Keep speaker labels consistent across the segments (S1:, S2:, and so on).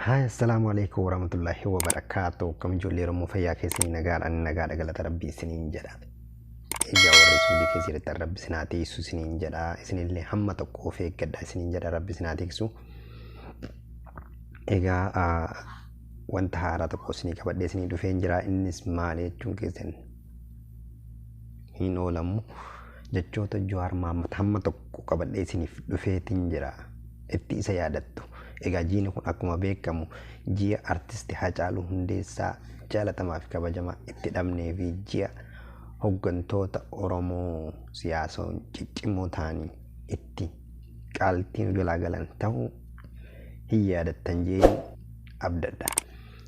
S1: Haa, assalaamu alaikum warahmatullahi wabarakaatu. Akkam ijoollee Oromoo, fayyaa keessanii? Nagaadha? Ani nagaadha, galata rabbii isiniin jedha. Egaa warri suudii keessa jirtan, rabbi isin haa tiisu isiniin jedha. Isinillee hamma tokko of eeggadha isiniin jedha, rabbi isin haa tiiksu. Egaa wanta haaraa tokko isinii qabadhee isinii dhufeen jira. Innis maali jechuun keessan hin oolamu. Jechoota Jawaar Mahaammad hamma tokko qabadhee isiniif dhufeetiin jira. Itti isa yaadattu. Egaa jiini kun akkuma beekamu ji'a artisti Hacaaluu Hundeessaa jaalatamaa fi kabajamaa itti dhabnee fi ji'a hooggantoota Oromoo siyaasoon ciccimoo ta'anii itti qaaltiin jalaa galan ta'uu hin yaadattan jeen abdadha.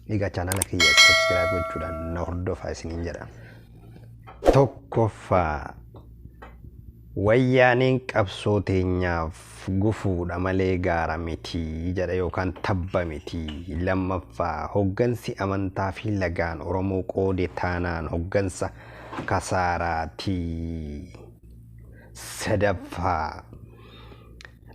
S1: Egaa chaanaala kiyya subscribe gochuudhaan na hordofaa isiniin jedha. Tokkoffaa, wayyaaneen qabsoo teenyaaf gufuudha malee gaara miti jedha yookaan tabba miti. Lammaffaa, hoggansi amantaa fi lagaan Oromoo qoode taanaan hoggansa kasaaraati. Sadaffaa,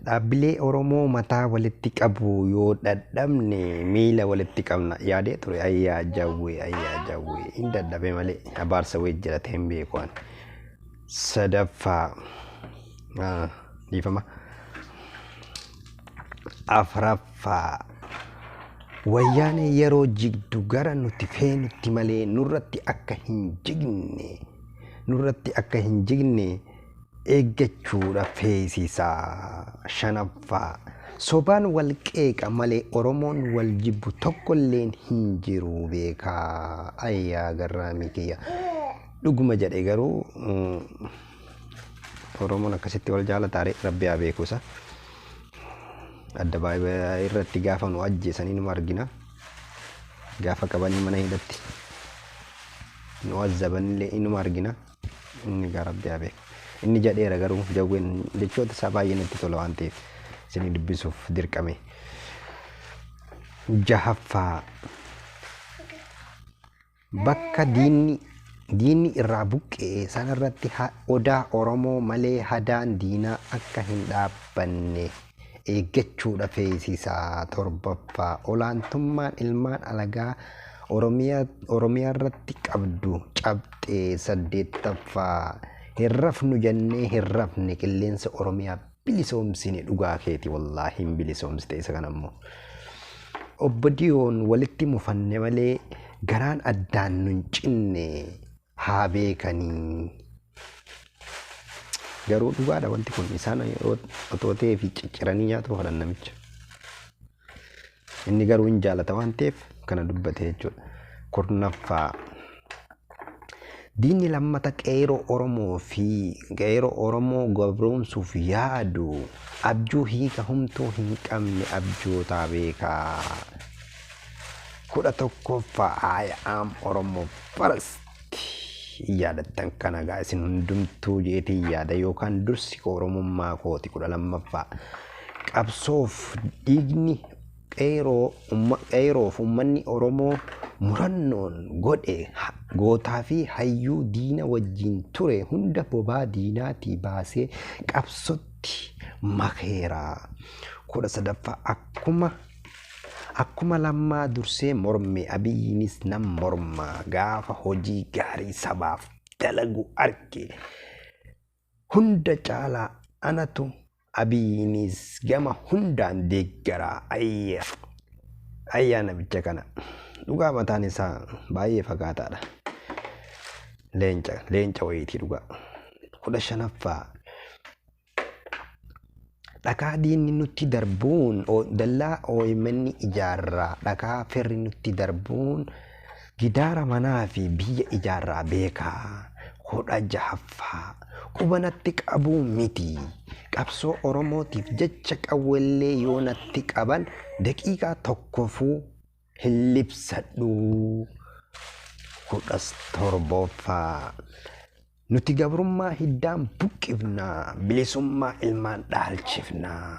S1: dhaabbilee Oromoo mataa walitti qabu yoo dadhabne miila walitti qabna yaadee ture. Ayyaa jawwee, ayyaa jawwee, hin dadhabe malee abaarsa wayii jira ta'e hin beeku ani. Sadaffaa, dhiifama. Afraffaa, wayyaanee yeroo jigdu gara nuti feenutti malee nurratti akka hin jigne eeggachuudha feesisaa. Shanaffaa, sobaan wal qeeqa malee Oromoon wal jibbu tokkolleen hin jiru beekaa. Ayyaa garraamii kiyya. Dhuguma jedhe garuu Oromoon akkasitti wal jaalataare, rabbi haa beekuusa. Adda baay'ee irratti gaafa nu ajjeesanii numa argina. Gaafa qabanii mana hidhatti nu azzabanillee inuma argina. Inni gaa rabbi haa beeku. Inni jedheera garuu jawween jechoota isaa baay'ee natti tola waan ta'eef isinii dubbisuuf dirqame. Jahaffaa, bakka diinni irraa buqqee sanarratti odaa Oromoo malee hadaan diinaa akka hin dhaabbanne eeggachuudha feesisaa. Torbaffaa, olaantummaan ilmaan alagaa Oromiyaa irratti qabdu cabxee. Saddeettaffaa, hin rafnu jennee hin rafne, qilleensa Oromiyaa bilisoomsine. Dhugaa keeti, wallaahi hin bilisoomsite isa kana immoo. Obbo Diyoon walitti mufanne malee garaan addaan nun cinne haa beekanii. Garuu dhugaadha wanti kun, isaan otoo ta'ee fi cicciranii nyaatu fedhan namicha. Inni garuu hin jaalata waan ta'eef kana dubbate jechuudha. 10ffaa, diinni lammata qeeroo Oromoo fi qeeroo Oromoo gabroomsuuf yaadu abjuu hiika humtuu hin qabne abjootaa beekaa. 11ffaa, I am Oromo first. Yaadattan kana gaa isin hundumtuu jeetii yaada yookaan dursi Oromummaa kooti. 12ffaa, qabsoof dhiigni qeeroof uummanni Oromoo murannoon godhe gootaa fi hayyuu diina wajjin ture hunda bobaa diinaatii baasee qabsotti makeera. 13ffaa, akkuma Lammaa dursee morme Abiyyiinis nan morma, gaafa hojii gaarii sabaaf dalagu arge hunda caalaa anatu Abiyyiinis gama hundaan deeggaraa. Ayya ayyaa, namicha kana dhugaa mataan isaa baay'ee fagaataadha. Leenca, leenca wayiitii dhugaa. 15ffaa, dhakaa diinni nutti darbuun dallaa OMN ijaarraa, dhakaa firri nutti darbuun gidaara manaa fi biyya ijaarraa beekaa. 16ffaa, quba natti qabuu miti, qabsoo Oromootiif jecha qawwellee yoo natti qaban daqiiqaa tokkofuu hin libsadhu. 17ffaa, nuti gabrummaa hiddaan buqqifnaa, bilisummaa ilmaan dhaalchifnaa.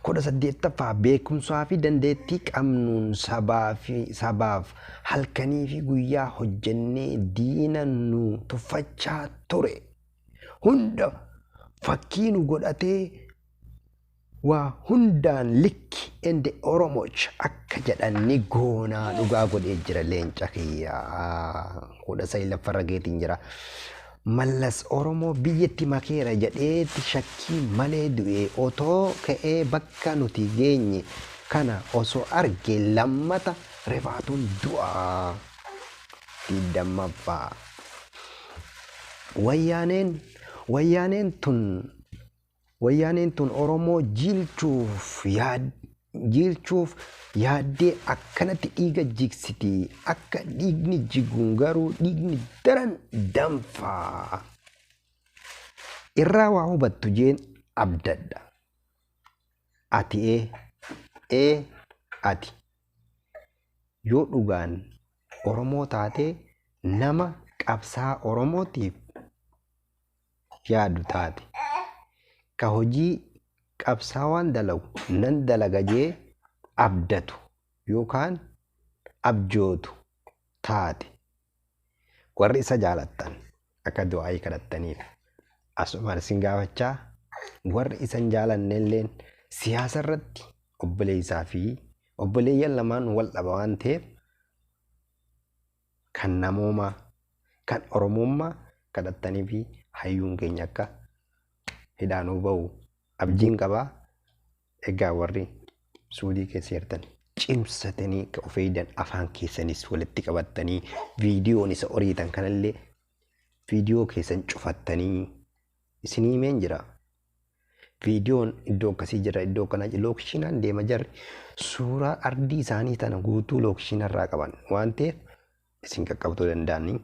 S1: 18ffaa, beekumsaa fi dandeettii qabnuun sabaaf halkanii fi guyyaa hojjennee diina nu tuffachaa ture hunda fakkii nu godhatee. Waa hundaan likki ende Oromoch akka jedhan ni goonaa dhugaa godhee jira leenca kiyya. 13 laffarra geetiin jira. Mallas Oromoo biyyatti makeera jedheeti shakkii malee du'e otoo ka'ee bakka nuti geenye kana osoo arge lammata rifaatuun du'a. 20ffaa. Wayyaaneen wayyaaneen tun Wayyaaneen tun Oromoo jiilchuuf yaad jiilchuuf yaaddee akkanatti dhiiga jigsiti. Akka dhiigni jiguun garuu dhiigni daran danfa. Irraa waa hubattu jeen abdadha. Ati ee ee ati yoo dhugaan Oromoo taatee nama qabsaa Oromootiif yaadu taate, ka hojii qabsaawaan dalagu nan dalaga jee abdatu yookaan abjootu taate, warri isa jaalattan akka du'aa'ii kadhattaniif asumaan isin gaafachaa, warri isa hin jaalannelleen siyaasa irratti obboleessaa fi obboleeyyan lamaan wal dhaba waan ta'eef kan namoomaa, kan Oromummaa kadhattanii fi hayyuun keenya akka hidhaanuu bahu abdiin qabaa. Egaa warri Suudii keessa jirtan cimsatanii akka of eegdan, afaan keessanis walitti qabattanii, viidiyoon isa oriitan kanallee viidiyoo keessan cufattanii isinii himeen jira. Viidiyoon iddoo akkasii jira, iddoo akkanaa jira, lookishinaan deema jarri suuraa ardii isaanii tana guutuu lookishinarraa qaban waan ta'eef isin qaqqabtuu danda'anii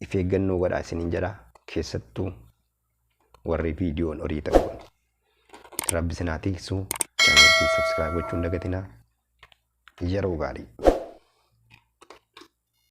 S1: if eeggannoo godhaa isiniin jedha, keessattuu warri viidiyoon horii ta'u kun. Rabbi isin haa tiksu. Chaanalii subscribe gochuun dagatinaa. Yeroo gaarii.